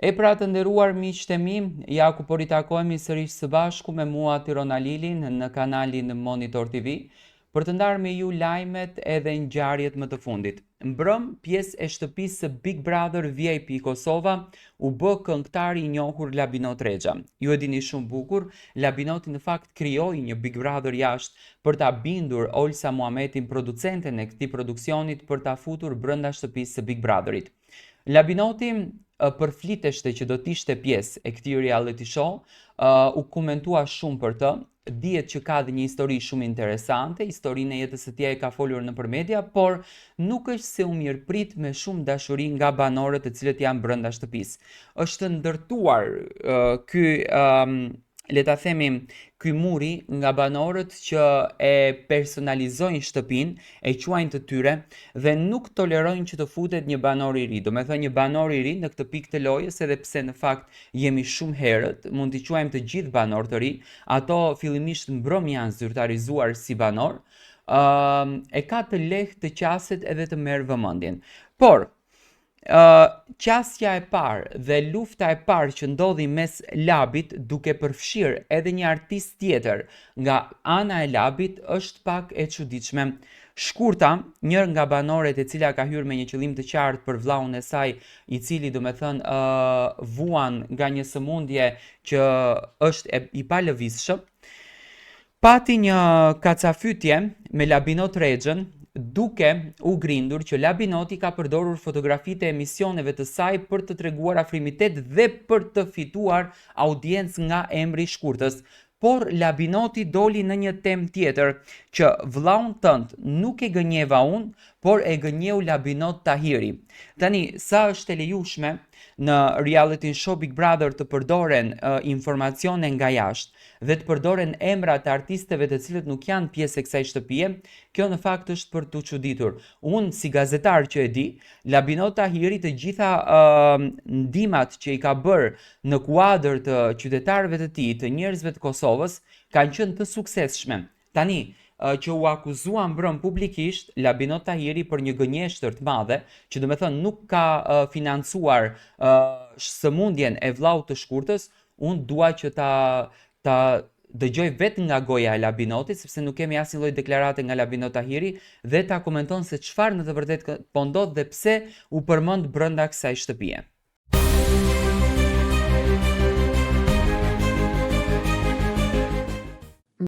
E pra të nderuar miqtë e mi, ja ku po ritakohemi sërish së bashku me mua Tiron Alilin në kanalin Monitor TV për të ndarë me ju lajmet edhe ngjarjet më të fundit. Mbrëm, pjesë e shtëpisë së Big Brother VIP Kosova u bë këngëtari i njohur Labinot Rexha. Ju e dini shumë bukur, Labinoti në fakt krijoi një Big Brother jashtë për ta bindur Olsa Muhametin producenten e këtij produksionit për ta futur brenda shtëpisë së Big Brotherit. Labinoti përfliteshte që do të ishte pjesë e këtij reality show, u komentua shumë për të, dihet që ka dhe një histori shumë interesante, historinë e jetës së tij e ka folur nëpër media, por nuk është se u mirëprit me shumë dashuri nga banorët të cilët janë brenda shtëpisë. Është ndërtuar uh, ky um, le ta themi, ky muri nga banorët që e personalizojnë shtëpinë, e quajnë të tyre dhe nuk tolerojnë që të futet një banor i ri. Domethënë një banor i ri në këtë pikë të lojës, edhe pse në fakt jemi shumë herët, mund t'i quajmë të gjithë banorë të ri, ato fillimisht mbrëm janë zyrtarizuar si banorë, uh, e ka të lehtë të qaset edhe të merr vëmendjen. Por, Qasja e parë dhe lufta e parë që ndodhi mes Labit duke përfshirë edhe një artist tjetër nga ana e Labit është pak e çuditshme. Shkurta, një nga banoret e cila ka hyrë me një qëllim të qartë për vllaun e saj, i cili domethënë ë vuan nga një sëmundje që është e, i palëvizshëm, Pati një kacafytje me Labinot Rexhën, duke u grindur që Labinoti ka përdorur fotografitë e emisioneve të saj për të treguar afrimitet dhe për të fituar audiencë nga emri i Shkurtës. Por Labinoti doli në një temë tjetër, që vëllaun tënd nuk e gënjeva unë, por e gënjeu Labinot Tahiri. Tani, sa është e lejushme në reality show Big Brother të përdoren uh, informacione nga jashtë dhe të përdoren emra të artistëve të cilët nuk janë pjesë e kësaj shtëpie, kjo në fakt është për t'u çuditur. Unë si gazetar që e di, Labinot Tahiri të gjitha uh, ndihmat që i ka bërë në kuadër të qytetarëve të tij, të njerëzve të Kosovës, kanë qenë të suksesshme. Tani, që u akuzua mbrëm publikisht Labinot Tahiri për një gënjeshtër të madhe, që domethënë nuk ka financuar sëmundjen e vllaut të Shkurtës, unë dua që ta ta dëgjoj vetë nga goja e Labinotit, sepse nuk kemi asnjë lloj deklarate nga Labinot Tahiri dhe ta komenton se çfarë në të vërtetë po ndodh dhe pse u përmend brenda kësaj shtëpie.